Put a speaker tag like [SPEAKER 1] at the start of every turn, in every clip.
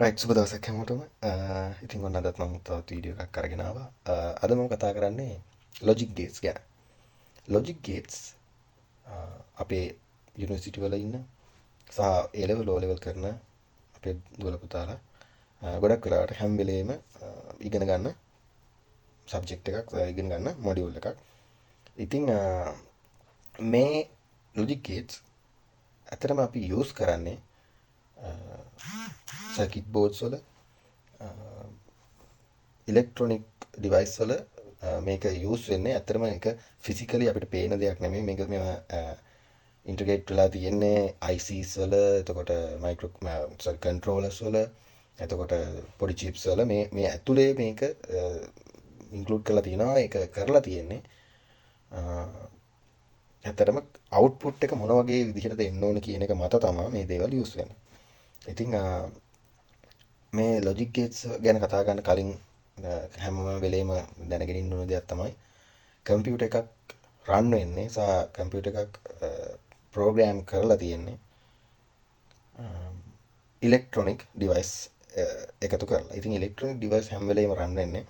[SPEAKER 1] Right, සුබ දවසක් හැමෝටම. ඉතින් ඔන්න අදත් මම තවත් වීඩියෝ එකක් අරගෙන ආවා. අද මම කතා කරන්නේ ලොජික් ගේට්ස් ගැන. ලොජික් ගේට්ස් අපේ යුනිවර්සිටි වල ඉන්න සහ ඒ ලෙවල්, ඕ ලෙවල් කරන අපේ දුවල පුතාලා ගොඩක් වෙලාවට හැම වෙලේම ඉගෙන ගන්න සබ්ජෙක්ට් එකක්, ඉගෙන ගන්න මොඩියුල් එකක්. ඉතින් මේ ලොජික් ගේට්ස් ඇත්තටම අපි යූස් කරන්නේ සර්කිට් බෝඩ්ස් වල, ඉලෙක්ට්‍රොනික ඩිවයිස් වල මේක යූස් වෙන්නේ. ඇත්තටම ඒක ෆිසිකලි අපිට පේන දෙයක් නෙමෙයි. මේක මේවා ඉන්ටිග්‍රේට් වෙලා තියෙන්නේ ICs වල, එතකොට මයික්‍රෝ සෝරි කන්ට්‍රෝලර්ස් වල, එතකොට පොඩි චිප්ස් වල මේ මේ ඇතුලේ මේක ඉන්ක්ලූඩ් කරලා තියෙනවා. ඒක කරලා තියෙන්නේ ඇත්තටම අවුට්පුට් එක මොන වගේ විදිහටද එන්න ඕන කියන එක මත තමයි මේ දේවල් යූස් වෙන්නේ. ඉතින් මේ ලොජික් ගේට්ස් ගැන කතා කරන්න කලින් හැම වෙලේම දැනගෙන ඉන්න ඕන දෙයක් තමයි කම්පියුටර් එකක් රන් වෙන්නේ සහ කම්පියුටර් එකක් ප්‍රෝග්‍රෑම් කරලා තියෙන්නේ ඉලෙක්ට්‍රොනික ඩිවයිස් එකතු කරලා. ඉතින් ඉලෙක්ට්‍රොනික ඩිවයිස් හැම වෙලේම රන් වෙන්නේ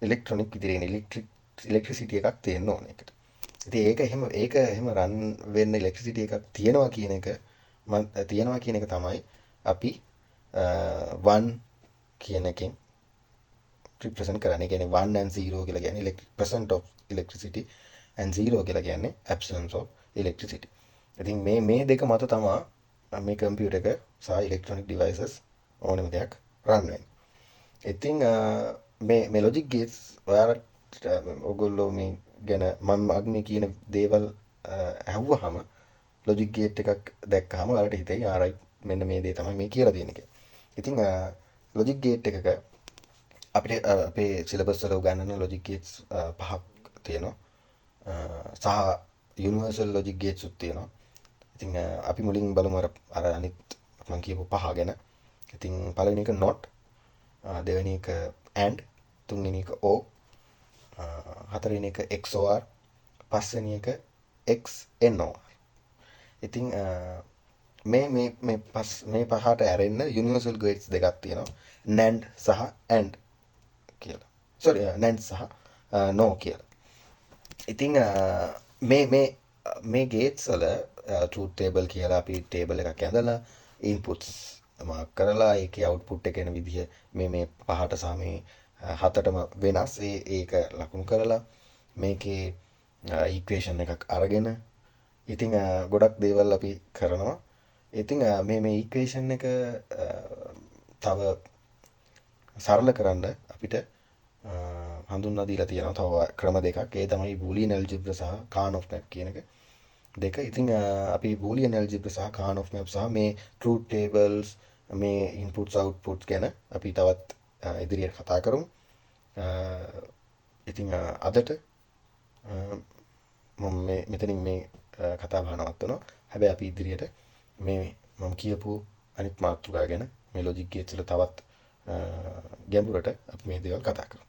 [SPEAKER 1] ඉලෙක්ට්‍රොනික විදිහට ඉලෙක්ට්‍රිසිටි එකක් තියෙන්න ඕන එකට. ඉතින් ඒක එහෙම රන් වෙන්න ඉලෙක්ට්‍රිසිටි එකක් තියෙනවා කියන එක මම තියෙනවා කියන එක තමයි අපි 1 කියන එකෙන් රිප්‍රසන්ට් කරන්නේ. ඒ කියන්නේ 1 and 0 කියලා කියන්නේ present of electricity and 0 කියලා කියන්නේ absence of electricity. ඉතින් මේ මේ දෙක මත තමා මේ කම්පියුටර් එක සහ ඉලෙක්ට්‍රොනික ඩිවයිසස් ඕනම දෙයක් රන් වෙන්නේ. ඉතින් මේ මේ ලොජික් ගේට්ස් ඔයාලට, ඔයගොල්ලෝ මේ ගැන මම මේ කියන දේවල් ඇහුවහම, ලොජික් ගේට් එකක් දැක්කහම ඔයාලට හිතෙයි, ආ රයිට්, මෙන්න මේ දේ තමයි මේ කියලා තියෙන්නේ කියලා. ඉතින් ලොජික් ගේට් එකක අපිට අපේ සිලබස් වල උගන්වන ලොජික් ගේට්ස් පහක් තියෙනවා. සහ යුනිවර්සල් ලොජික් ගේට්ස් උත් තියෙනවා. ඉතින් අපි මුලින් බලමු අර අර අනිත් මං කියපු පහ ගැන. ඉතින් පළවෙනි එක not, දෙවෙනි එක and, තුන්වෙනි එක or, හතරවෙනි එක XOR, පස්වෙනි එක XNOR. ඉතින් මේ මේ මේ පස් මේ පහට ඇරෙන්න යුනිවර්සල් ගේට්ස් දෙකක් තියෙනවා. NAND සහ AND කියලා. සෝරි, NAND සහ NOR කියලා. ඉතින් මේ මේ මේ ගේට්ස් වල ට්‍රූත් ටේබල් කියලා අපි ටේබල් එකක් ඇඳලා, ඉන්පුට්ස් මාක් කරලා, ඒකේ අවුට්පුට් එක එන විදිහ මේ මේ පහට සහ මේ හතටම වෙනස්. ඒ ඒක ලකුණු කරලා, මේකේ ඉක්වේෂන් එකක් අරගෙන, ඉතින් ගොඩක් දේවල් අපි කරනවා. ඉතින් මේ මේ ඉක්වේෂන් එක තව සරල කරන්න අපිට හඳුන්වා දීලා තියෙනවා තව ක්‍රම දෙකක්. ඒ තමයි බූලියන් ඇල්ජිබ්‍රා සහ කානොෆ් මැප් කියන එක දෙක. ඉතින් අපි බූලියන් ඇල්ජිබ්‍රා සහ කානොෆ් මැප් සහ මේ ට්‍රූත් ටේබල්ස්, මේ ඉන්පුට්ස් අවුට්පුට්ස් ගැන අපි තවත් ඉදිරියට කතා කරමු. ඉතින් අදට මම මේ මෙතනින් මේ කතා බහ නවත්තනවා. හැබැයි අපි ඉදිරියට මේ මම කියපු අනිත් මාතෘකා ගැන, මේ ලොජික් ගේට්ස් වල තවත් ගැඹුරට අපි මේ දේවල් කතා කරමු.